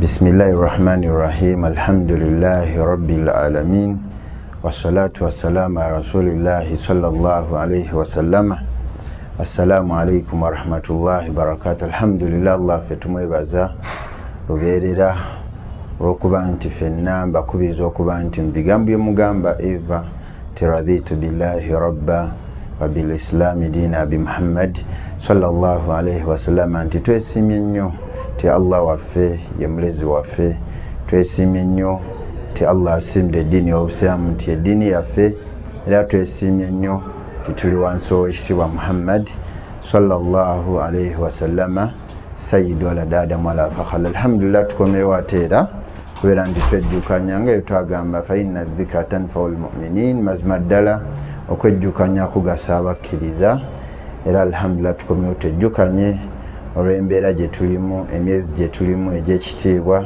Bismillahirrahmanirrahim. Alhamdulillahi rabbil alamin. Wassalatu wassalamu ala rasulillahi sallallahu alayhi wasallam. Assalamu alaikum warahmatullahi wabarakatuh. Alhamdulillah, Allah ffe tumwebaza lubeerera olw'okuba nti ffenna mbakubiriza okuba nti mu bigambo bye mugamba eva tiradhitu billahi rabba wa bil islami diina bi Muhammad sallallahu alayhi wasallam, nti twesiimye nnyo ti Allah waffe ye mulezi waffe, twesiimye nnyo ti Allah atusiimidde eddiini y'obusiraamu nti eddiini yaffe, era twesiimye nnyo ti tuli wansi w'ekitiibwa Muhammad sallallahu alayhi wasallama sayyidu waladi Adamu wala fakhar. Alhamdulillah, tukomyewo ate era kubeera nti twejjukanya nga twagamba fa inna dhikra tanfa'u lmuminin, mazima ddala okwejjukanya kugasa abakkiriza. Era alhamdulillah tukomyewo twejjukanye olw'embeera gye tulimu, emyezi gye tulimu egy'ekitiibwa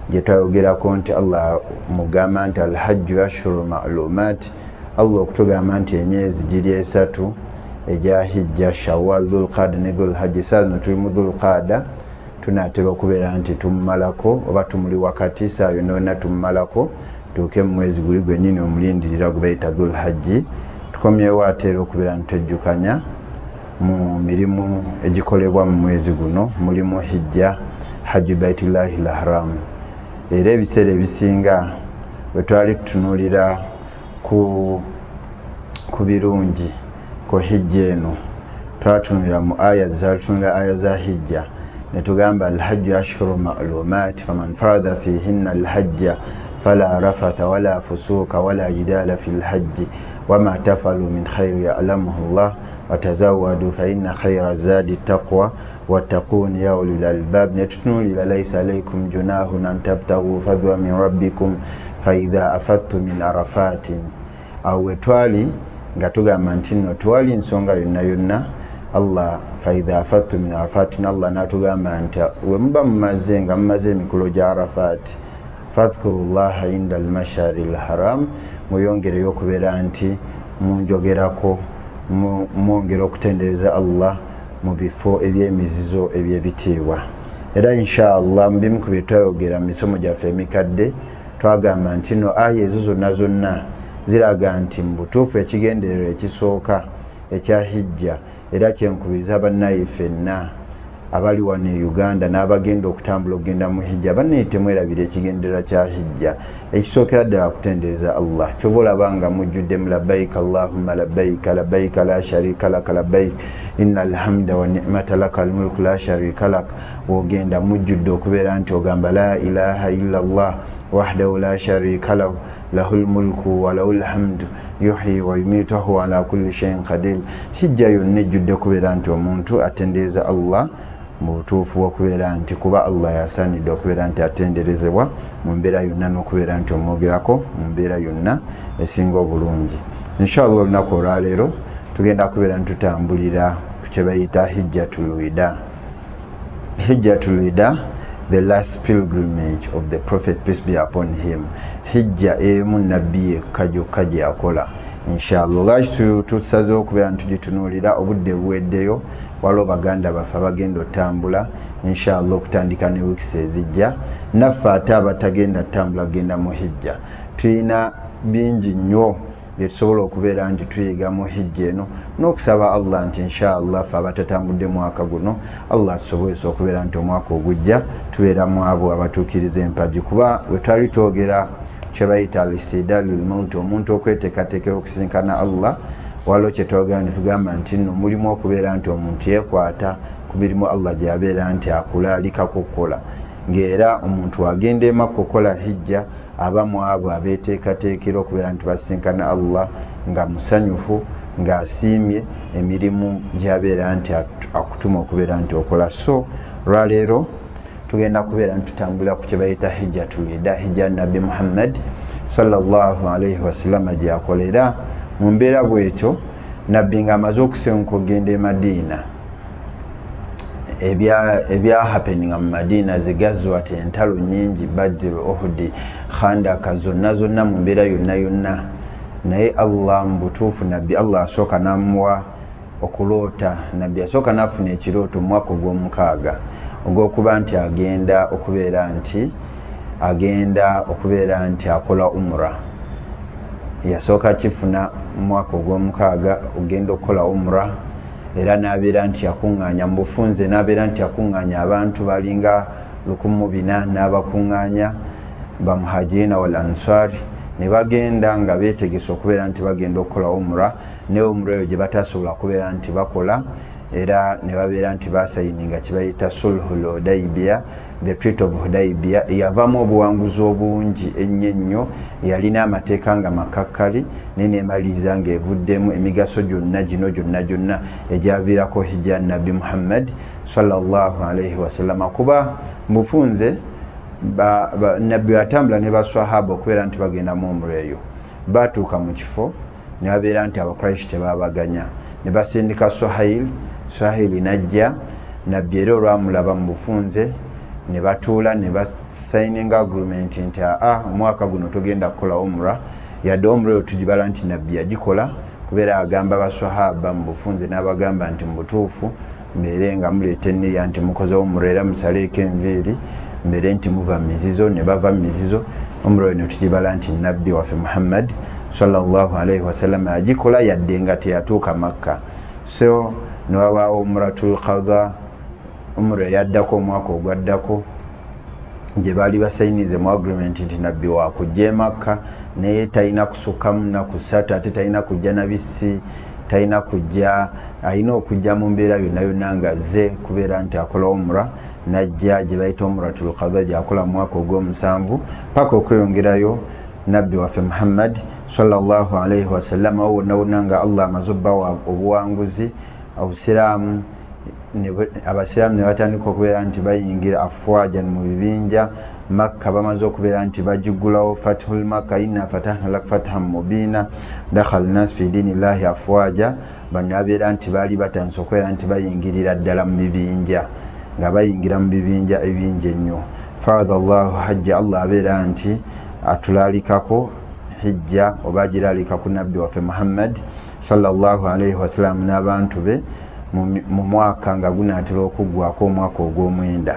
gye twayogerako nti Allah mugamba nti alhajju ashhuru ma'lumat, Allah okutugamba nti emyezi giri esatu egya hijja, Shawwal, Dhulqaada ne Dhulhajji. Saa zino tuli mu Dhulqaada, tunaatera okubeera nti tumumalako oba tumuli wakati, saa yonna yonna tumumalako tuuke mu mwezi guli gwennyini omulindirira gwe bayita Dhulhajji. Tukomyewo ate era okubeera nti twejjukanya mu mirimu egikolebwa mu mwezi guno, mulimu hijja, hajju baitillahi lharam. Era ebiseera ebisinga bwe twali tutunuulira ku birungi ku hijja eno, twatunuulira mu aya, twatunuulira aya za hijja ne tugamba alhajju ashhuru ma'lumat faman farada fihinna alhajja fala rafatha wala fusuka wala jidala fi lhajji wama tafalu min khairin ya'lamuhu llah watazawwadu fa inna khayra zadi taqwa wattaqun ya ulil albab. Ne tutunuulira laisa alaykum junahun an tabtagu fadhwa min rabbikum fa idha afadtum min arafatin. Awo wetwali nga tugamba nti nno twali nsonga yonna yonna Allah fa idha afadtum min arafatin, Allah n'atugamba nti we muba mumaze nga mumaze emikolo gya Arafat, fadhkurullaha inda almashari lharam, mweyongereyo okubeera nti munjogerako, mwongera okutendereza Allah mu bifo eby'emizizo eby'ebitiibwa. Era inshallah mu bimu ku bye twayogera mu misomo gyaffe emikadde twagamba nti nno aya ezo zonna zonna ziraga nti mu butuufu ekigendererwa ekisooka ekya hijja, era kyenkubiriza bannaye ffenna abali wano e Uganda n'abagenda okutambula okugenda mu hijja, bannaye temwerabira ekigendererwa kya hijja. Ekisookera ddala kutendereza Allah. Kyova olaba nga mujjuddemu labbaika allahumma labbaika labbaika la sharika laka labbaik inna alhamda wa ni'mata laka almulku la sharika lak. Wogenda mujjudde okubeera nti ogamba la ilaha illa Allah wahdahu la sharika lahu lahul mulku wa lahul hamdu yuhyi wa yumiitu wa huwa ala kulli shay'in qadir. Hijja yonna ejjudde okubeera nti omuntu atendereza Allah mu butuufu bw'okubeera nti kuba Allah yasaanidde okubeera nti atenderezebwa mu mbeera yonna n'okubeera nti omwogerako mu mbeera yonna esinga obulungi. Inshallah olunaku olwaleero tugenda kubeera nti tutambulira ku kye bayita hijjatul wida. Hijjatul wida, the last pilgrimage of the Prophet, peace be upon him. Hijja emu nabbi yekka gyokka gye yakola. Inshallah lwaki tusazeewo okubeera nti tugitunuulira, obudde buweddeyo, waliwo baganda baffe abagenda otambula inshallah okutandika ne wiikisi ezijja. Naffe ate abatagenda ttambula kugenda mu hijja, tulina bingi nnyo bye tusobola okubeera nti tuyiga mu hijja eno, n'okusaba Allah nti inshallah ffe abatatambudde mwaka guno Allah atusobozesa okubeera nti omwaka ogujja tubeera mu abo abatuukiriza empagi. Kuba bwe twali twogera kye bayita al-istidadu lil-maut, omuntu okweteekateekera okusisinkana Allah, waliwo kye twogera ne tugamba nti nno mulimu okubeera nti omuntu yeekwata ku mirimu Allah gy'abeera nti akulaalikako okukola, ng'era omuntu agenda e Makka okukola hijja aba mu abo abeeteekateekera okubeera nti basisinkana Allah nga musanyufu, ng'asiimye emirimu gy'abeera nti akutuma okubeera nti okola. So olwaleero tugenda kubeera nti tutambulira ku kye bayita hijjatul wida, hijja nabbi Muhammad sallallahu alayhi wasallama gyakola. Era mu mbeera bwetyo nabbi ng'amaze okusenguka okugenda e Madiina, ebya happeninga mu Madiina, zigazwat, entalo nnyingi, Badr, Uhud, Khandaka, zonna zonna mu mbeera yonna yonna. Naye Allah mu butuufu nabbi Allah asooka n'amuwa okuloota, nabbi asooka n'afuna ekirooto mu mwaka ogw'omukaaga. Ogw'okuba nti agenda okubeera nti akola umra. Yasooka kifuna mu mwaka ogw'omukaaga ogenda okukola umra, era n'abeera nti yakuŋŋaanya mu bufunze, n'abeera nti yakuŋŋaanya abantu balinga 1400 n'abakuŋŋaanya bamuhajirina wal ansari, ne bagenda nga beetegese okubeera nti bagenda okukola umra, ne umra eyo gye batasobola kubeera nti bakola, era ne babeera nti basayininga kye bayita sulhul Hudaybiyah, the Treaty of Hudaybiyah, eyavaamu obuwanguzi obungi ennyo ennyo, yalina amateeka nga makakkali, naye neemaliriza ng'evuddemu emigaso gyonna gino gyonna gyonna egyaviirako hijja Nabbi Muhammad sallallahu alaihi wasallama. Kuba mufunze Nabbi atambula ne baswahaba okubeera nti bagenda mu umra eyo, batuuka mu kifo ne babeera nti Abakuraishi tebabaganya, ne basindika Suhail. Suhaili najja, Nabbi era olwamulaba mu bufunze ne batuula ne basayininga agreement nti aa omwaka guno tugenda kukola umra. Yadde umra eyo tugibala nti Nabbi yagikola, kubeera agamba baswahaba mu bufunze n'abagamba nti mu butuufu mbeere nga muleeta enniya nti mukoze umra, era musaleeko enviiri, mbeere nti muva mu mizizo, ne bava mu mizizo. Umra eyo ne tugibala nti Nabbi waffe Muhammad sallallahu alaihi wasallam yagikola, yadde nga teyatuuka Makka. So ne wabaawo umratul qadha, umra eyaddako omwaka ogwaddako gye baali basayinize mu agreement nti Nabbi wakujja e Makka, naye talina kusukkamu nnaku 3, ate talina kujja na bisi, talina kujja, alina okujja mu mbeera yonna yonna nga azze kubeera nti akola umra. Najja gye bayita umratul qadha gy'akola mu mwaka ogw'omusanvu paka okweyongerayo Nabbi waffe Muhammad sallallahu alaihi wasallam awo wonna wonna nga Allah amaze obbawa obuwanguzi obusiraamu, abasiraamu ne batandika okubeera nti bayingira afwajan mu bibinja. Makka bamaze okubeera nti bagigulawo, fathul Makka, inna fatahna lak fathan mubina, dakhala nnas fi dinillahi afwaja. Bano babeera nti baali batandise okubeera nti bayingirira ddala mu bibinja, nga bayingira mu bibinja ebingi ennyo. Faradha Allahu hajja, Allah abeera nti atulaalikako hijja oba agiraalika ku Nabbi waffe Muhammad sallallahu alaihi wasallam n'abantu be mu mwaka nga gunaatera okuggwako omwaka ogw'omwenda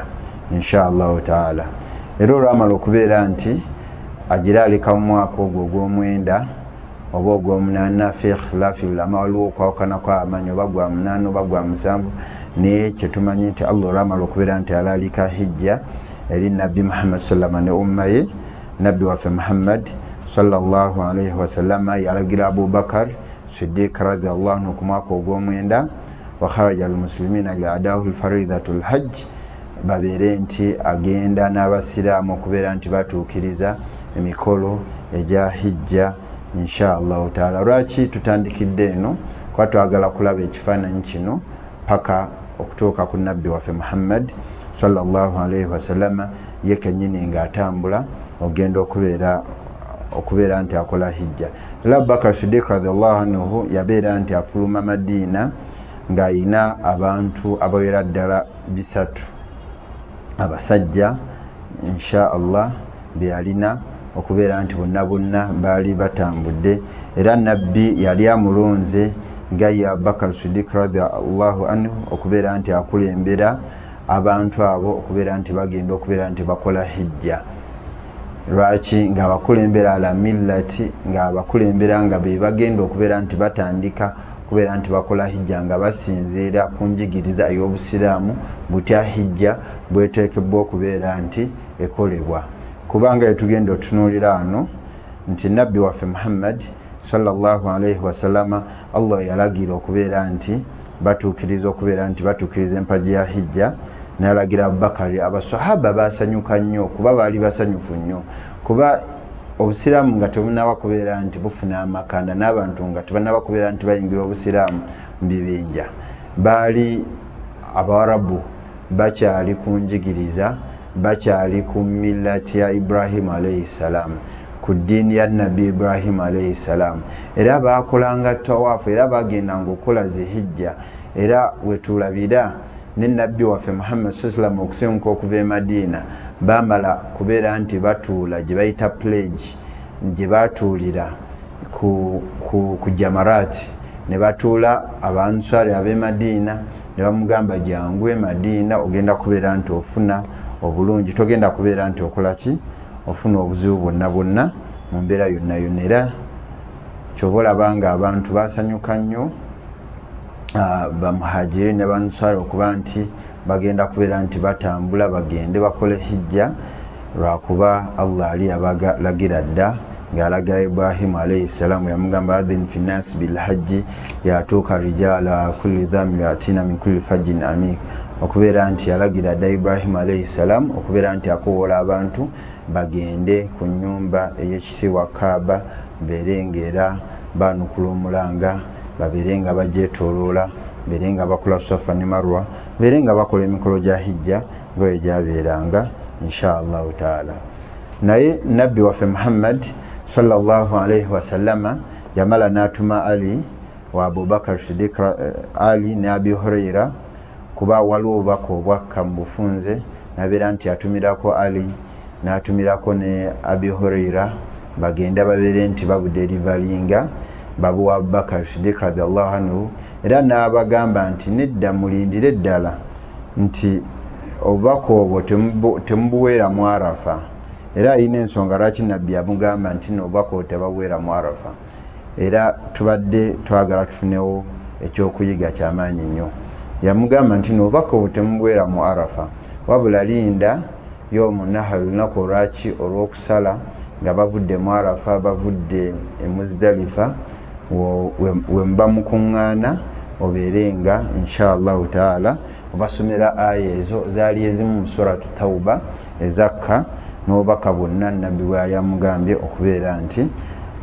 insha Allahu taala. Era olwamala okubeera nti agiraalika mu mwaka ogwo ogw'omwenda oba ogw'omunaana, fi ikhtilaafi ulama, waliwo okwawukana kw'abamanyi oba gwa 8 oba gwa 7, naye kyetumanyi nti Allah olwamala okubeera nti alaalika hijja eri Nabbi Muhammad sallama ne umma ye, Nabbi waffe Muhammad sallallahu alaihi wasallama yalagira Abubakar Siddiq radhiyallahu anhu ku mwaka ogw'omwenda, wa kharaja almuslimina liadahu lfaridhatu lhajj, babeere nti agenda n'abasiraamu okubeera nti batuukiriza emikolo egya hijja insha Allahu taala. Lwaki tutandikidde eno? Kuba twagala kulaba ekifaananyi kino paka okutuuka ku Nabbi waffe Muhammad sallallahu alaihi wasallama ye kennyini ng'atambula ogenda okubeera nti akola hijja. Era Abubakar Siddiq radhiyallahu anhu yabeera nti afuluma Madiina ng'ayina abantu abawera ddala 3 abasajja insha Allah be yalina okubeera nti bonna bonna baali batambudde. Era Nabbi yali amulonze nga ye Abubakar Siddiq radhiyallahu anhu okubeera nti akulembera abantu abo okubeera nti bagenda okubeera nti bakola hijja. Lwaki? Ng'abakulembera ala millati, ng'abakulembera nga be bagenda okubeera nti batandika okubeera nti bakola hijja nga basinziira ku njigiriza ey'obusiraamu butya hijja bweteekebwa okubeera nti ekolebwa. Kubanga etugenda otunuulira wano nti Nabbi waffe Muhammad sallallahu alaihi wasallama Allah yalagira okubeera nti batuukiriza okubeera nti batuukiriza empagi ya hijja, n'alagira Abubakari. Abasahaba basanyuka nnyo kuba baali basanyufu nnyo, kuba obusiraamu nga tebunnaba kubeera nti bufuna amakanda n'abantu nga tebannaba kubeera nti bayingira obusiraamu mu bibinja, baali Abawarabu bakyali ku njigiriza, bakyali ku millati ya Ibrahimu alaihi salam, ku ddiini ya Nabbi Ibrahimu alaihi salam. Era baakolanga tawaafu, era bagendanga okukola zihijja. Era wetulabira ne Nabbi waffe Muhammad sallallahu alaihi wasallam okusenguka okuva e Madiina, bamala kubeera nti batuula gye bayita pledge, gye batuulira ku Jamarati, Ne batuula abanswari ab'e Madiina ne bamugamba jangu e Madiina, ogenda kubeera nti ofuna obulungi, togenda kubeera nti okola ki, ofuna obuzibu bwonna bwonna mu mbeera yonna yonna. Era kyova olaba nga abantu basanyuka nnyo bamuhajiri ne banswari okuba nti bagenda kubeera nti batambula bagende bakole hijja, lwakuba Allah ali yabalagira dda ng'alagira Ibrahimu alayhi salamu, yamugamba adhin fi nnas bilhajji yatuuka rijala kulli dhamil yatina min kulli fajjin amik, okubeera nti yalagira dda Ibrahimu alayhi salamu okubeera nti akowoola abantu bagende ku nnyumba ey'ekitiibwa Kaaba, beere ng'era baanukula omulanga, babeere nga bagyetooloola, beere nga bakola Safa ne Marwa, beere nga bakola emikolo gya hijja nga bwe gyabeeranga insha Allahu taala. Naye nabbi waffe Muhammad sallallahu alaihi wasallama yamala n'atuma Ali wa Abubakar Siddiq, Ali ne Abi Huraira, kuba waliwo obubaka obwakka mu bufunze, nabeera nti atumirako Ali n'atumirako ne Abi Huraira bagenda babeere nti babuderivalinga babuwa Abubakar Siddiq radiyallahu anhu. Era n'abagamba nti nedda, mulindire ddala nti obubaka obwo temubuweera mu Arafa. Era alina ensonga lwaki nabbi yamugamba nti nno obubaka obwo tebabuweera mu Arafa. Era tubadde twagala tufunewo ekyokuyiga kyamaanyi nnyo. Yamugamba nti nno obubaka obwo temubuweera mu Arafa, wabula linda yomu nahari, olunaku olwaki olw'okusala nga bavudde mu Arafa, bavudde e Muzdalifa, we muba mukuŋŋaana obeere nga insha Allahu taala obasomera aya ezo zaali ezimu mu Suratu Tauba ezakka n'obubaka bwonna nabbi bwe yali amugambye okubeera nti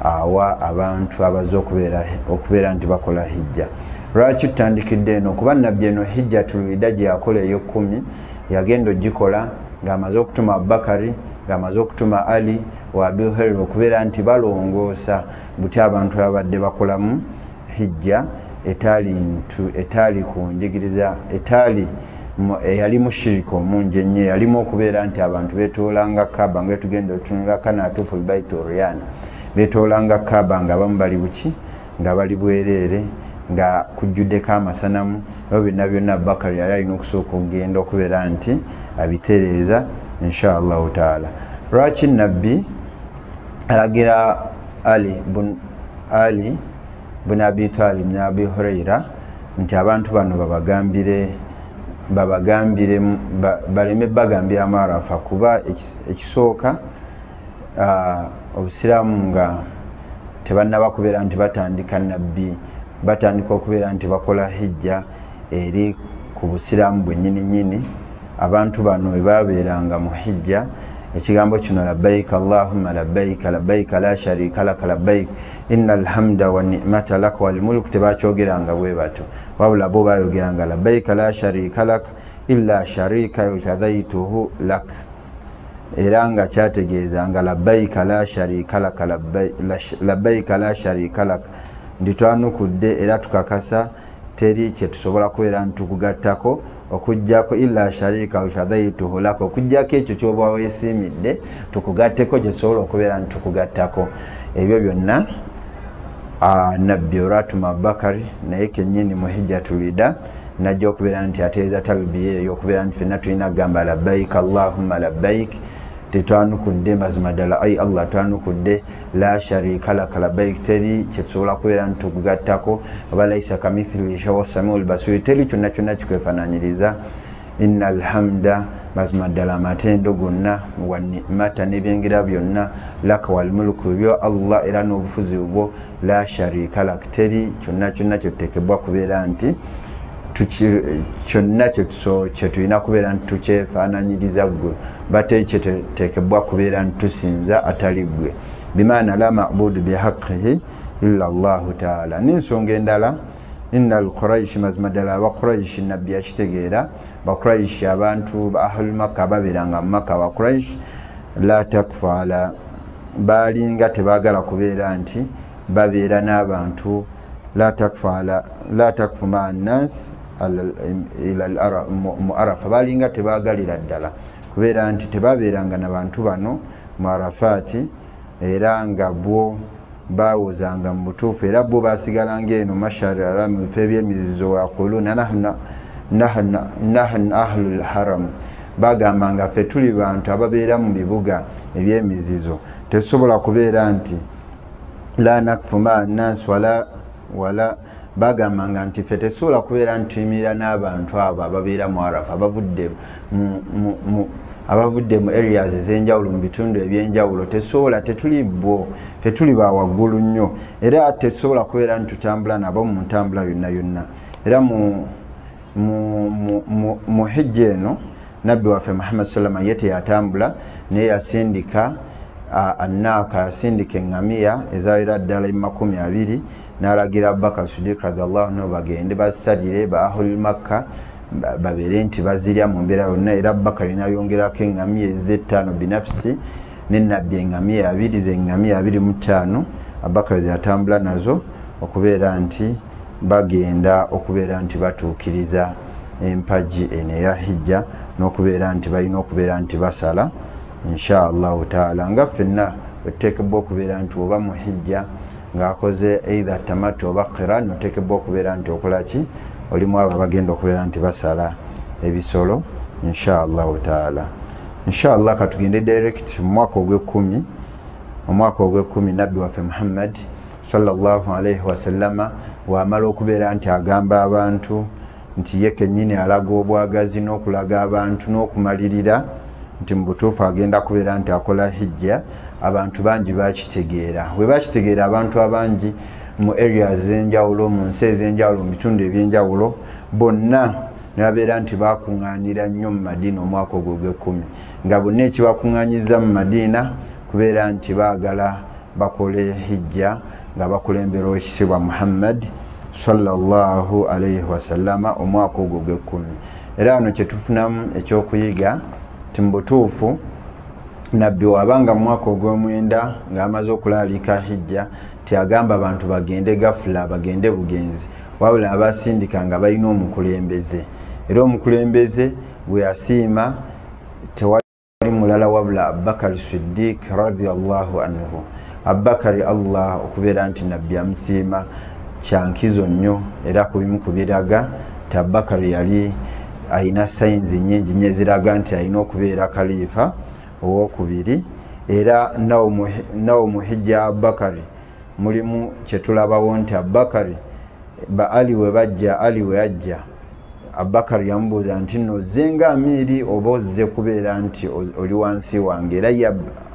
awa abantu abazze okubeera nti bakola hijja. Lwaki tutandikidde eno? Kuba nabbi eno hijjatul wida gye yakola ey'ekkumi yagenda ogikola ng'amaze okutuma Abubakari, ng'amaze okutuma Ali wa Abi Huraira okubeera nti balongoosa buti abantu abadde bakolamu hijja etali ku njigiriza, etali eyali mushirika omungi ennyo, eyalimu okubeera nti abantu beetoolanga Kaaba nga tugenda otunula kanatufu lbaiti oriyana, beetoolanga Kaaba nga abamu bali buki, nga bali bwereere, nga kujjuddeko amasanamu. Ebyo byonna byonna Abubakari yali alina okusooka okugenda okubeera nti abitereeza insha Allahu taala. Lwaki nabbi alagira Ali bun Abi Talib ne Abi Huraira nti abantu bano babagambire baleme bagambira mu Arafa? Kuba ekisooka obusiraamu nga tebannaba kubeera nti batandika nabbi, batandika okubeera nti bakola hijja eri ku busiraamu bwennyini nnyini. Abantu bano bwe babeeranga mu hijja, ekigambo kino labbaik allahumma labbaik labbaik la sharika laka labbaik innal hamda wa ni'mata laka wal mulk, tebakyogeranga bwe batyo, wabula bo bayogeranga labbaik la sharika laka illa sharika irtadaituhu lak. Era nga kyategeezanga labbaik la sharika laka labbaik la sharika laka, ndi twanukudde era tukakasa teri kyetusobola kubeera ntukugattako okuggyako illa sharika irtadaituhu laka, okuggyako ekyo ky'oba weesiimidde tukugatteko kyetusobola okubeera ntukugattako. Ebyo byonna nabbi olwatuma Abubakari naye kennyini mu hijjatul wida najja okubeera nti atereeza talbiya eyo okubeera nti ffenna tulina kugamba labbaik allahumma labbaik, tetwanukudde mazima ddala ai Allah twanukudde, la sharika laka labbaik, teri kyetusobola kubeera ntukugattako, oba laisa kamithlihi shay'un samiul basir, teri kyonna kyonna kikwefaananyiriza. Innal hamda, mazima ddala amatendo gonna, wa ni'mata, n'ebyengera byonna, laka wal mulku, byo Allah era n'obufuzi bwo, la sharika lak, teri kyonna kyonna kyetuteekebwa kubeera nti kyonna kyetulina kubeera nti tukyefaananyiriza ggwe, bateri kyetuteekebwa kubeera nti tusinza atali ggwe, bimaana la mabudu bihaqihi illa Allahu taala. N'ensonga endala, innal Quraish, mazima ddala Abakuraishi nabbi yakitegeera, Bakuraishi abantu ba ahlul Makka babeeranga mu Makka, Abakuraishi la takfa ala, baalinga tebaagala kubeera nti babeera n'abantu la takfa ala, la takfu maa nnas mu Arafa, baalinga tebaagalira ddala kubeera nti tebabeeranga n'abantu bano mu Arafaati, era nga bwo bawozanga mu butuufu era bo basigalanga eno mashari haram mu bifo eby'emizizo waquluna nahnu ahlul haram, bagambanga ffe tuli bantu ababeera mu bibuga eby'emizizo, tetusobola kubeera nti la nakfu maa nnas wala bagambanga nti ffe tetusobola kubeera nti tuyimirira n'abantu abo ababeera mu Arafa abavudde mu areas ez'enjawulo mu bitundu ebyenjawulo, tetusobola, tetuli bo, ffe tuli ba waggulu nnyo era tetusobola kubeera nti tutambula nabo mu ntambula yonna yonna. Era mu hijja eno nabbi waffe Muhammad sallama ye teyatambula, naye yasindika annaaka, yasindika eŋŋamiya ezaawera ddala 20 n'alagira Abubakar Siddiq radhiallahu anhu bagende basalire ba ahlul Makka babeere nti bazirya mu mbeera yonna. Era Abubakar n'ayongerako eŋŋamiya ez'ettaano binafsi ne nabbi eŋŋamiya abiri z'eŋŋamiya 25 Abubakar ze yatambula nazo okubeera nti bagenda okubeera nti batuukiriza empagi eno eya hijja n'okubeera nti balina okubeera nti basala insha Allahu taala. Nga ffenna oteekebwa okubeera nti oba mu hijja ng'akoze either tamattu oba qiran, oteekebwa okubeera nti okola ki, olimu abo abagenda okubeera nti basala ebisolo insha Allahu taala. Insha Allah katugende direct mu mwaka ogw'ekkumi. Omwaka ogw'ekkumi nabbi waffe Muhammad sallallahu alaihi wasallama wamala okubeera nti agamba abantu nti ye kennyini alaga obwagazi n'okulaga abantu n'okumalirira nti mu butuufu agenda kubeera nti akola hijja. Abantu bangi bakitegeera, bwe bakitegeera abantu abangi mu areas ez'enjawulo, mu nsi ez'enjawulo, mu bitundu ebyenjawulo, bonna ne babeera nti bakuŋŋaanira nnyo mu Madiina omwaka ogwo ogw'ekkumi, nga bonna ekibakuŋŋaanyiza mu Madiina kubeera nti baagala bakole hijja nga bakulemberwa ekitiibwa Muhammad sallallahu alaihi wasallama omwaka ogwo ogw'ekkumi. Era wano kye tufunamu ekyokuyiga nti mu butuufu nabbi wabanga mu mwaka ogw'omwenda ng'amaze okulaalika hijja tiagamba abantu bagende gafula, bagende bugenzi, wabula abasindika nga balina omukulembeze, era omukulembeze gwe yasiima tewali mulala wabula Abubakar Siddiq radhiyallahu anhu. Abubakar Allah okubeera nti nabbi amusiima kyankizo nnyo, era ku bimu ku biraga nti Abubakar yali alina sayinzi nnyingi nnyo eziraga nti alina okubeera kaliifa owokubiri. Era nawo mu hijja Abubakar mulimu kyetulabawo nti Abubakar ba Ali we bajja, Ali we yajja, Abubakar yamubuuza nti nno ozze nga amiiri oba ozze kubeera nti oli wansi wange? Era ye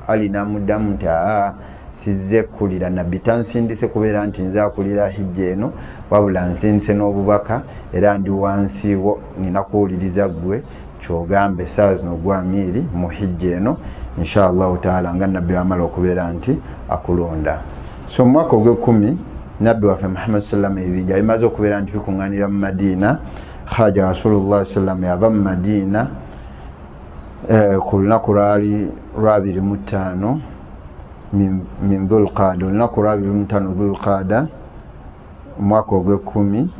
Ali n'amuddamu nti aa, sizze kukulira, nabbi tansindise kubeera nti nze akulira hijja eno, wabula nsindise n'obubaka era ndi wansi wo, nina kuwuliriza ggwe ky'ogamba essaawa zino gwa amiiri mu hijja eno insha Allahu taala, nga nabbi wamala okubeera nti akulonda. So mu mwaka ogw'ekkumi nabbi waffe Muhammad sallama ebibinja bimaze okubeera nti bikuŋŋaanira mu Madiina. Haja Rasulullah sallama yava mu Madiina ku lunaku lwali lwa 25 min Dhulqaada, olunaku lwa 25 Dhulqaada omwaka ogw'ekkumi,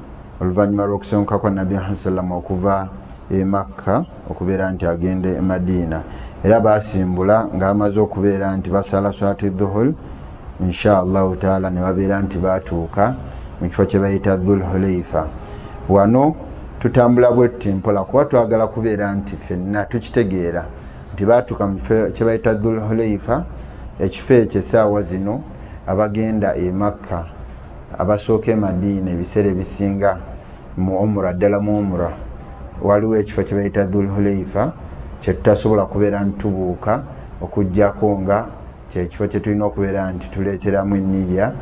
oluvannyuma lw'okusenguka kwa nabbi Muhammad sallama okuva e Makka okubeera nti agende e Madiina. Era basimbula ng'amaze okubeera nti basala swati dhuhul insha Allahu taala, ne babeera nti batuuka mu kifo kye bayita Dhul-Hulayfa. Wano tutambula bwetti mpola kuba twagala kubeera nti ffenna tukitegeera nti batuuka mu kifo kye bayita Dhul-Hulayfa. Ekifo ekyo essaawa zino abagenda e Makka abasooka e Madiina ebiseera ebisinga mu umra, ddala mu umra, waliwo ekifo kye bayita Dhul-Hulayfa kye tutasobola kubeera nti tubuuka okuggyako nga kyekifo kye tulina okubeera nti tuleeteramu enniya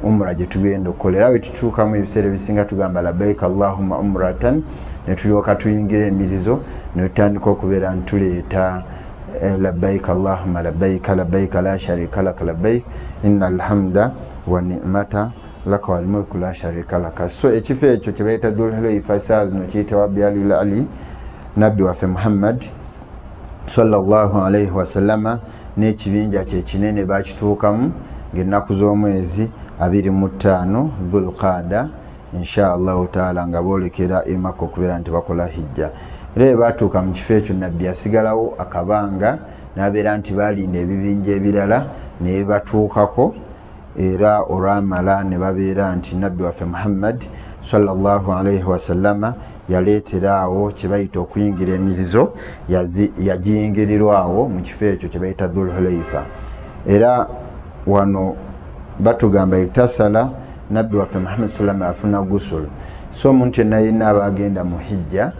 umra gye tugenda okukola. Era bwe tutuukamu ebiseera ebisinga tugamba labbaika Allahumma umratan, ne tulyoka tuyingira emizizo ne tutandika okubeera nti tuleeta labbaika Allahumma labbaika labbaika la sharika laka labbaik innal hamda wa ni'mata laka wal mulku la sharika laka. So ekifo ekyo kye bayita Dhul-Hulayfa essaawa zino kiyitibwa Byalil Ali. Nabbi waffe Muhammad sallallahu alaihi wasallama n'ekibinja kye kinene bakituukamu ng'ennaku z'omwezi 25 Dhulqaada insha Allahu taala, nga boolekera e Makka okubeera nti bakola hijja. Era bwe batuuka mu kifo ekyo nabbi yasigalawo akabanga n'abeera nti balinda ebibinja ebirala ne batuukako. Era olwamala ne babeera nti nabbi waffe Muhammad sallallahu alaihi wasallama yaleetera awo kye bayita okuyingira emizizo, yagiyingirirwawo mu kifo ekyo kye bayita Dhulhulaifa. Era wano batugamba iktasala, nabbi waffe Muhammad sallama afuna gusul. So omuntu yenna yenna abagenda mu hijja,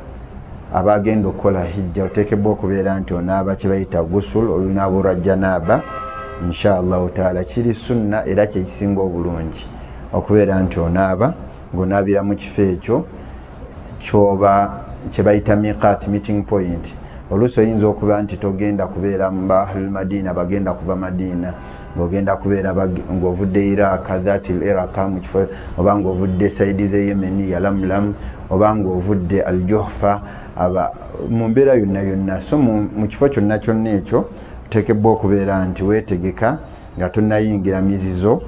abagenda okukola hijja, oteekebwa okubeera nti onaaba kye bayita gusul, olunaaba olwa janaaba inshallah taala. Kiri sunna era kyekisinga obulungi okubeera nti onaaba ng'onaabira mu kifo ekyo kyoba kye bayita miqat, meeting point. Oluusi oyinza okuba nti togenda kubeera mu bahlul Madina, bagenda kuva Madina, ng'ogenda kubeera ng'ovudde Iraq, dhatil Iraq mu kifo, oba ng'ovudde saidi z'e Yemeni Yalamlam, oba ng'ovudde Al-Juhfa, aba mu mbeera yonna yonna. So mu kifo kyonna kyonna ekyo oteekebwa okubeera nti weetegeka nga tonnayingira mizizo.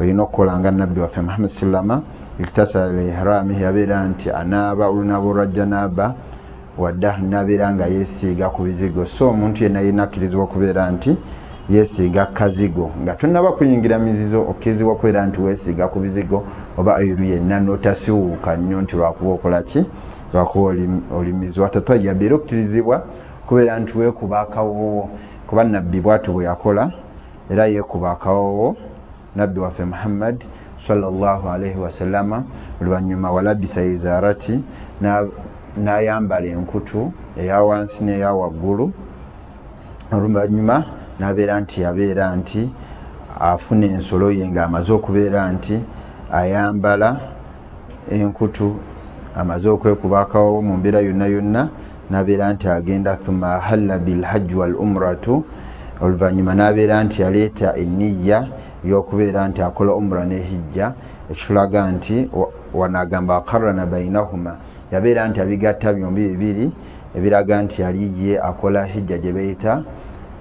Olina okukola nga nabbi waffe Muhammad sallama iktasala lihramihi, yabeera nti anaaba olunaaba olwa janaaba, wadda nabeera nga yeesiiga ku bizigo. So omuntu yenna yenna akkirizibwa okubeera nti yeesiiga kazigo nga tonnaba kuyingira mizizo, okkirizibwa okubeera nti weesiiga ku bizigo oba oiru yenna, n'otasiwuuka nnyo nti lwakuba okola ki, lwakuba oli mizizo. Watatayaba, era okkirizibwa kubeera nti weekuba akawoowo, kuba nabbi bw'atyo bwe yakola, era yeekuba akawoowo nabbi waffe Muhammad sallallahu alaihi wasallama. Oluvannyuma walabisa izarati, n'ayambala enkutu eya wansi n'eya waggulu. Oluvannyuma n'abeera nti yabeera nti afuna ensolo ye ng'amaze okubeera nti ayambala enkutu, amaze okwekuba akawoowo mu mbeera yonna yonna, n'abeera nti agenda. Thumma ahalla bilhajji wal umratu, oluvannyuma n'abeera nti yaleeta enniya y'okubeera nti akola umra ne hijja, ekitulaga nti wanagamba akarana bainahuma, yabeera nti abigatta byombi bibiri, ebiraga nti yali ye akola hijja gye bayita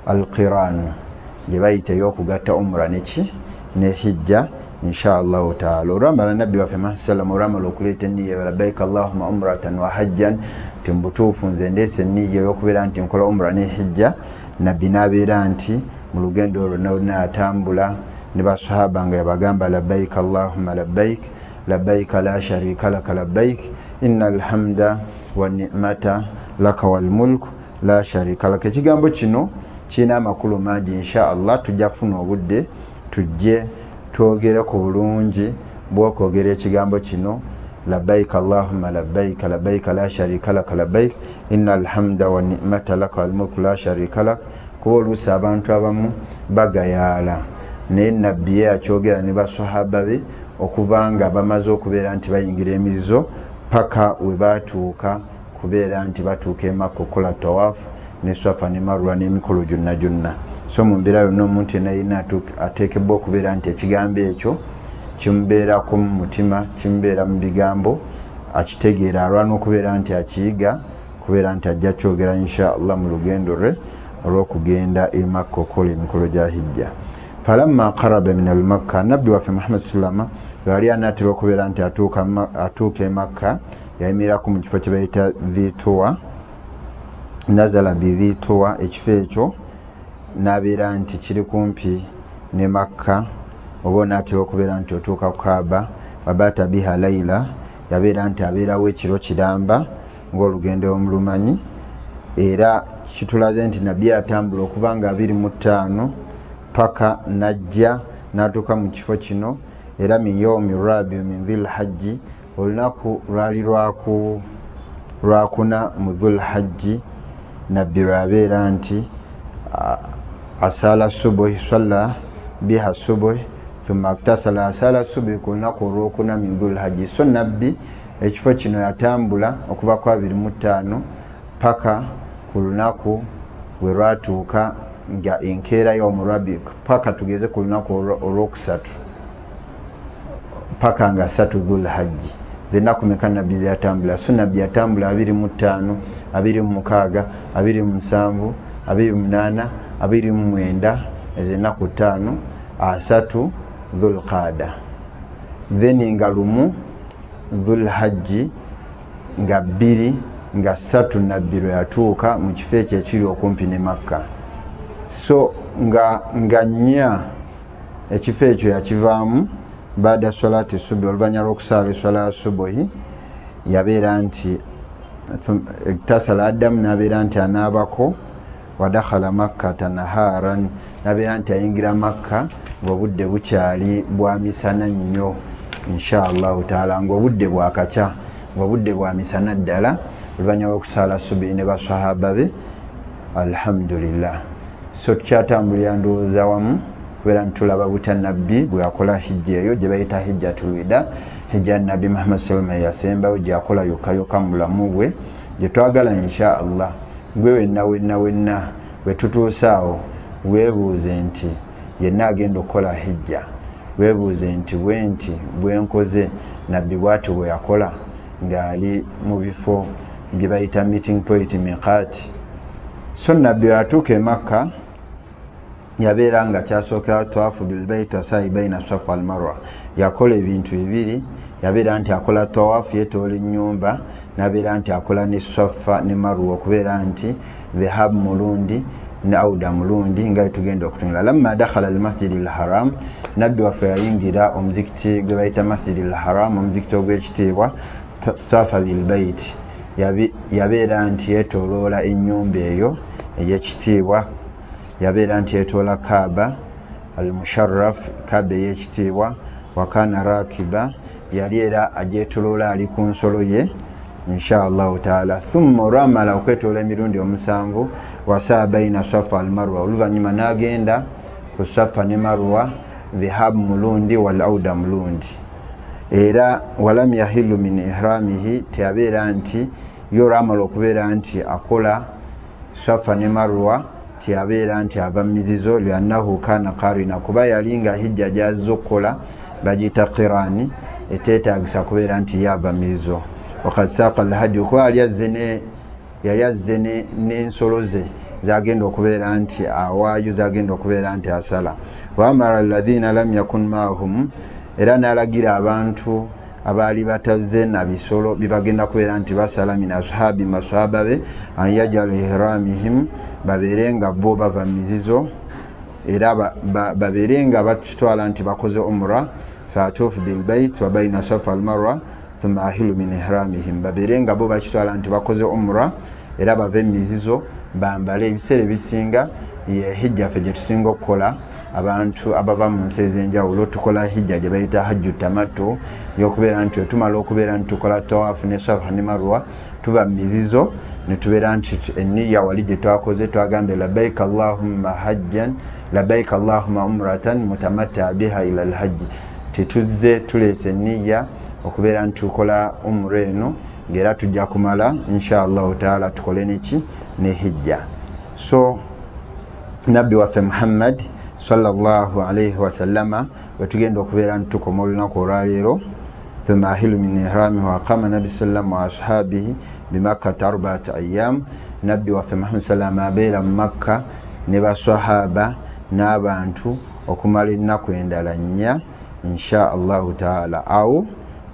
alqiran, gye bayita ey'okugatta umra neki ne hijja inshallah taala. Olwamala nabbi waffe Muhammad sallam olwamala okuleeta enniya, labbaika allahumma umratan wa hajjan, nti mu butuufu nze ndeese enniya ey'okubeera nti nkola umra ne hijja. Nabbi n'abeera nti mu lugendo olwo lwonna atambula ne basahaba nga yabagamba labbaika allahumma labbaik, labbaika la sharika laka labbaik, innal hamda wa ni'mata laka wal mulk la sharika laka. Ekigambo kino kirina amakulu mangi, inshallah tujja kufuna obudde tujje twogere ku bulungi bw'okwogera ekigambo kino labbaik allahumma labbaik, labbaika la sharika laka labbaik, innal hamda wa ni'mata laka wal mulk la sharika lak. Kuba oluusi abantu abamu bagayaala, naye nabbi ye akyogera ne basahaba be okuva nga bamaze okubeera nti bayingira emizizo paka we batuuka kubeera nti batuuka e Makka okukola tawaafu ne Swafa ne Marwa n'emikolo gyonna gyonna. So mu mbeera yonna omuntu yenna yenna ateekebwa okubeera nti ekigambo ekyo kimubeerako mu mutima, kimubeera mu bigambo, akitegeera, alwana okubeera nti akiyiga, kubeera nti ajja kyogera insha Allah mu lugendo lwe olw'okugenda e Makka okukola emikolo gya hijja. Falamma qaraba min al-Makka, nabbi waffe Muhammad sallama yali anaatera okubeera nti atuuka e Makka, yayimirako mu kifo kye bayita Dhituwa, nazala bi Dhituwa, ekifo ekyo n'abeera nti kiri kumpi ne Makka, oba onaatera okubeera nti otuuka ku Kaaba. Wabata biha laila, yabeera nti abeerawo ekiro kiramba ng'olugendo omulumanyi. Era kitulaze nti nabbi atambula okuva nga 25 paka najja n'atuuka mu kifo kino. Era min yaumi rabi min dhil hajji, olunaku lwali lwakuna mu dhul hajji, nabbi lwabeera nti asala subuhi, salla biha subuhi thumma aktasala, asala subuhi ku lunaku olwokuna min dhul hajji. So nabbi ekifo kino yatambula okuva ku 25 paka ku lunaku we lwatuuka nga enkeera y'omurabi, paka tugeze ku lunaku olwokusatu paka nga 3 dhul hajji. Zennaku meka nabbi zeyatambula? So nabbi yatambula 25, 26, 27, 28, 29, ezo ennaku 5, 3 dhul qada, then nga 1 dhul hajji, nga 2, nga 3 nabbi lwe yatuuka mu kifo ekyo ekiri okumpi ne Makka. So nga 4 Ekifo ekyo yakivaamu baada salati subuhi, oluvannyuma lw'okusaala eswala ya subuhi yabeera nti iktasala addamu n'abeera nti anaabako. Wadakhala makkata naharan, n'abeera nti ayingira Makka ng'obudde bukyali bwa misana nnyo insha Allahu taala, ng'obudde bwakakya, ng'obudde bwa misana ddala, oluvannyuma lw'okusaala subuhi ne basahaba be. Alhamdulillah. So tukyatambulira ndowooza wamu kubeera ntulaba butya nabbi bwe yakola hijja eyo gye bayita hijjatul wida, hijja nabbi Muhammad sallallahu alaihi wasallam yasembayo gye yakola yokka yokka mu bulamu bwe, gye twagala insha Allah. Gwe wenna wenna wenna bwe tutuuse awo weebuuze nti yenna agenda okukola hijja, weebuuze nti bwe nti bwe nkoze nabbi bw'atyo bwe yakola ng'ali mu bifo bye bayita meeting point, miqaati. So nabbi atuuka e Makka yabeera nga kyasookera tawafu bilbait wasai baina safa wal marwa, yakola ebintu bibiri. Yabeera nti akola tawafu yetoola ennyumba, nabeera nti akola ne safa ne marwa, okubeera nti dhahab mulundi ne auda mulundi nga tugenda okutunula. Lamma dakhala almasjid alharam, nabbi waffe yayingira omuzikiti gwe bayita masjid alharam, omuzikiti ogw'ekitiibwa. Tawafa bilbait, yabeera nti yetoloola ennyumba eyo ey'ekitiibwa, yabeera nti yetoola Kaaba almusharraf, Kaaba ey'ekitiibwa. Wakana rakiba, yali era agyetoloola ali ku nsolo ye insha Allahu taala. Thumma olwamala okwetoola emirundi 7, wasaa baina safa al marwa, oluvannyuma n'agenda ku safa ne marwa, dhihab mulundi wal auda mulundi. Era walam yahilu min ihramihi, teyabeera nti ye olwamala okubeera nti akola safa ne marwa teyabeera nti ava mizizo, liannahu kana qarina, kuba yali nga hijja gyazze okukola bagiyita qirani, eteetagisa kubeera nti yava mizizo. Wakad saaqa alhadi, kuba yali azze n'ensolo ze zagenda okubeera nti awaayo, zagenda okubeera nti asala. Wa amara alladhina lam yakun maahum, era n'alagira abantu abaali batazze na bisolo bibagenda kubeera nti basala, min ashabi, masahaba be, an yajala ihramihim, babeere nga bo bava mizizo, era babeere nga bakitwala nti bakoze umra. Fatufu bilbait wa baina safa al marwa thumma ahilu min ihramihim, babeere nga bo bakitwala nti bakoze umra, era bave mizizo bambale. Ebiseera ebisinga ye hijja ffe gye tusinga okukola, abantu abava mu nsi ez'enjawulo tukola hijja gye bayita hajju tamattu, y'okubeera nti tumala okubeera nti tukola tawafu ne safa ne marwa, tuva mizizo ne tubeera nti enniya wali gye twakoze twagambye labbaika allahumma hajjan labbaika allahumma umratan mutamatta biha ila alhajji, tetuzze tuleese enniya okubeera nti tukola umra eno, ng'era tujja kumala insha Allahu taala tukole neki ne hijja. So nabbi waffe Muhammad sallallahu alaihi wasallama wetugenda okubeera nti tukoma olunaku olwaleero. Thumma ahilu min ihramihi wa aqama nabi sallam wa ashabihi bimakkata 4 ayyam, nabbi waffe Muhammad sallam abeera mu Makka ne basahaba n'abantu okumala ennaku endala 4 insha Allahu taala. Awo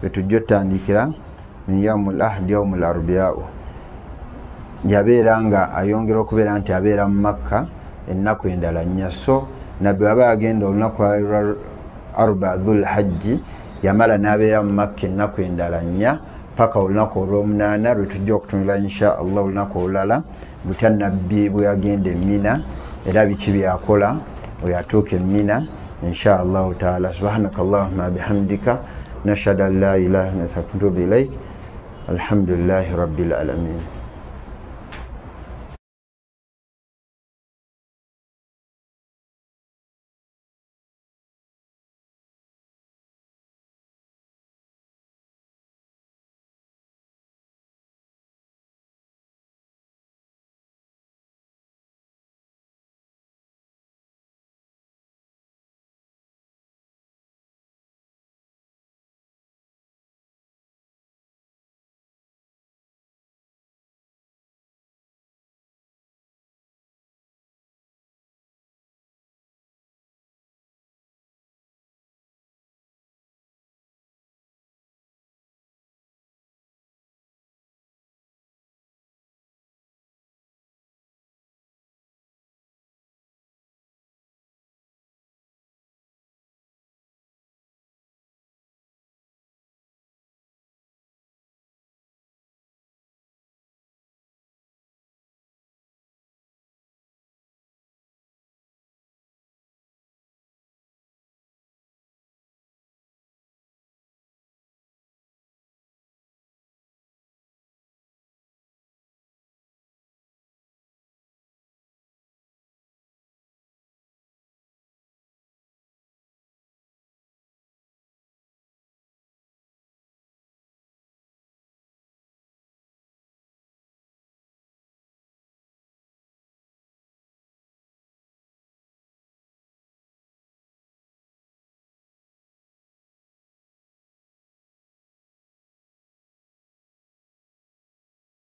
wetujja otandikira min yaumul ahdi yaumul arbiyau, yabeera nga ayongera okubeera nti abeera mu Makka ennaku endala 4. So nabbi waba agenda olunaku lwa arba dhul hajji yamala n'abeera mu Makka ennaku endala 4 paka olunaku olw'omunaana lwe tujja okutunula insha Allah olunaku olulala, butya nabbi bwe yagenda e Mina era biki byakola bwe yatuuka e Mina insha Allahu taala. Subhanaka allahumma bihamdika nashhadu an la ilaha illa anta astaghfiruka wa atubu ilaik. Alhamdulillahi rabbil alamin.